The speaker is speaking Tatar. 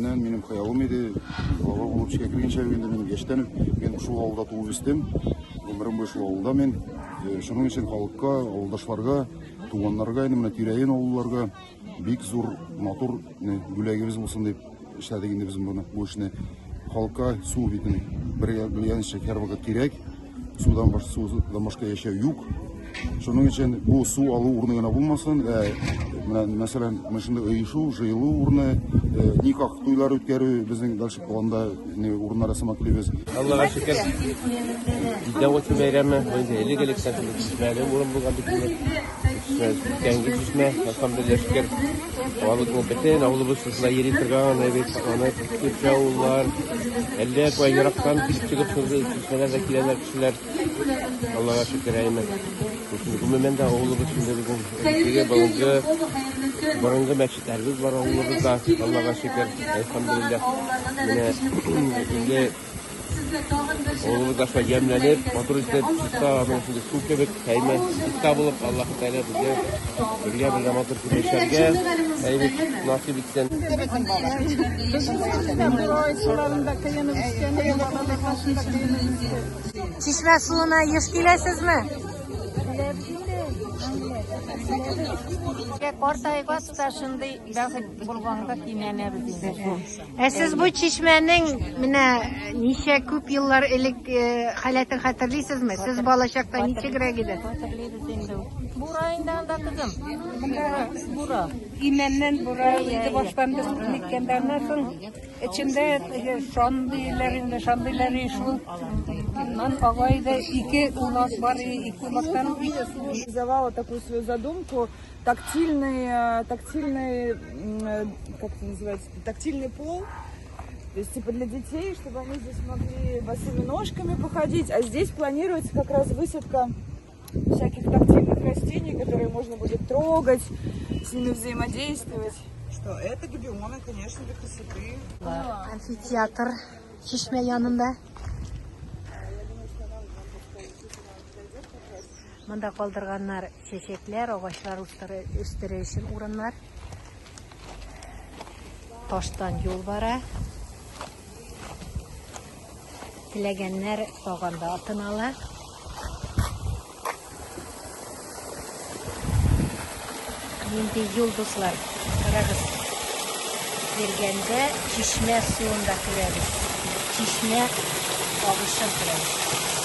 Яшьтәннән минем хыялым иде, глава булып эшкә кергәнчә үк инде минем яшьтән үк мин шул авылда туып үстем. Гомерем буе шул авылда мин. Шуның өчен халыкка, авылдашларга, туганнарга инде менә тирә-юнь авылларга бик зур, матур бүләгебез булсын дип эшләдек инде без моны, бу эшне. Халыкка су бит инде бергә белгәнчә һәрвакыт кирәк. Судан баш, судан башка яшәү юк. Шуның өчен бу су алу урыны гына булмасын, ә менә мәсәлән, менә шундый оешу, җыелу урыны, никах туйлар үткәрү безнең дальше планда урыннар ясамак телибез. Аллага шөкер, бездә үтү бәйрәме, бу инде элек-электән шундый чишмәле урын булган бит инде. Чишмә, күптәнге чишмә, әлхәмдүлилләһ шөкер. Халыкның бөтен авылыбыз шушында йөри торган, әйбәт, аны күрше авыллар, әллә кая ерактан килеп чыгып шундый чишмәләрдә киләләр кешеләр. Аллага шөкер, әйме. Шушында гомумән дә авылыбыз шундый безнең элеккеге борынгы борынгы мәчетләребез бар авылыбызда. Аллага шөкер, әлхәмдүлилләһ. Менә инде Авылыбыз да шулай ямьләнеп, матур итеп, чиста, аның шундый су кебек, әйме, чиста булып, Аллаһы Тәгалә безгә бергә-бергә матур итеп яшәргә, әйбәт насыйп итсен. Чишмә суына еш киләсезме? Картайгач та шундый бәхет булганга кинәнәбез инде шул. Ә сез бу чишмәнең менә ничә күп еллар элек халәтен хәтерлисезме? Сез балачакта ничегрәк иде? Хәтерлибез инде. Бура инде анда, кызым. Бура. Имәннән бура иде баштан без ниткәндә, аннан соң эчендә теге шандыйлар инде, шандыйлар шул. Аннан ага иде, ике улак бар, ике улактан Реализовала такую свою задумку тактильный, тактильный, как это называется, тактильный пол. То есть, типа, для детей, чтобы они здесь могли босыми ножками походить. А здесь планируется как раз высадка всяких тактильных растений, которые можно будет трогать, с ними взаимодействовать. Что это габионы, конечно, для красоты. Амфитеатр чишмә янында. Монда калдырганнар чәчәкләр, агачлар үстерү өчен урыннар. Таштан юл бара. Теләгәннәр таганда атын ала. Нинди юл, дуслар. Карагыз. Йөргәндә чишмә суын да күрәбез. Чишмә агышын күрәбез.